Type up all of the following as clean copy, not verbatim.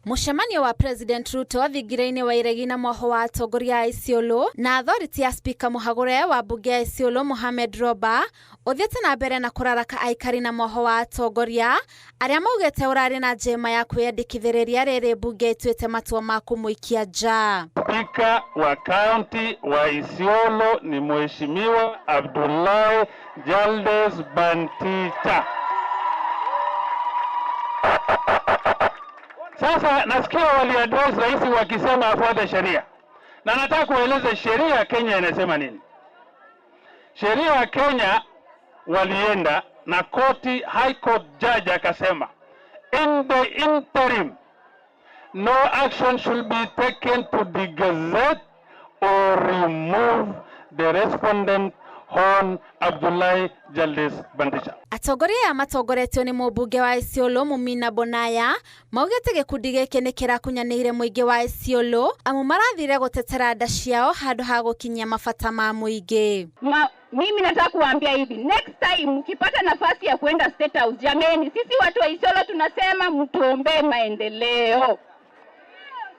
Mũcemanio wa President Ruto thingira-inĩ wa iregi na mwaho wa atongoria a Isiolo na authority ya Speaker mũhagũre wa mbunge ya Isiolo Mohamed Roba ũthiĩte na mbere na kũraraka aikari na mwaho wa atongoria arĩa maugĩte ũrarĩ na njema ya kwĩyandĩkithĩrĩria rĩrĩ mbunge ĩtuĩte matua ma kũmũikia nja. Spika wa kaunti wa Isiolo ni Mheshimiwa Abdullahi Jaldes Banticha. Sasa nasikia waliaddress rais wakisema afuate sheria, na nataka kueleza sheria ya Kenya inasema nini. Sheria ya Kenya walienda na koti, High Court judge akasema in the interim no action should be taken to degazette or remove the respondent Hon Abdullahi Jaldes Bandisha. Atongoria aya matongoretio nĩ mũmbunge wa Isiolo Mumina Bonaya maugĩte gĩkundi gĩkĩ nĩ kĩrakunyanĩire mũingĩ wa Isiolo amu marathire gũtetera nda ciao handũ ha gũkinyia mabata ma mũingĩ. Mimi nataka kuambia hivi, next time mkipata nafasi ya kuenda State House, jameni, sisi watu wa Isiolo tunasema mtuombee maendeleo.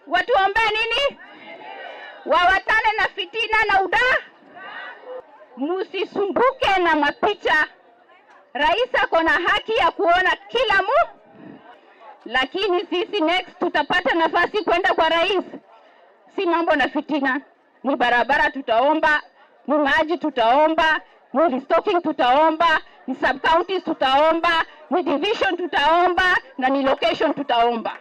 Watuombee nini? Wawatane na fitina na udaa. Musisumbuke na mapicha. Rais ako na haki ya kuona kila mu, lakini sisi next tutapata nafasi kwenda kwa rais, si mambo na fitina, ni barabara tutaomba, ni maji tutaomba, ni restocking tutaomba, ni sub counties tutaomba, ni division tutaomba na ni location tutaomba.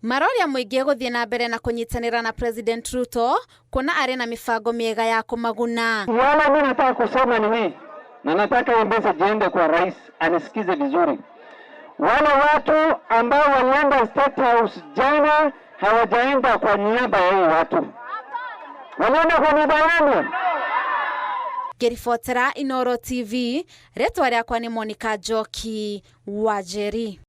Maroria mũingĩ gũthiĩ na mbere na kũnyitanĩra na President Ruto kuona arĩ na mĩbango mĩega ya kũmaguna. Wala mimi nataka kusema ni hii, na nataka hiyo message iende kwa rais anisikize vizuri. Wale watu ambao walienda State House jana hawajaenda kwa niaba ya hii watu, walienda kwa niaba yenu. Ngĩribotera Inooro TV, rĩtwa rĩakwa nĩ Monica Njoki Wanjeri.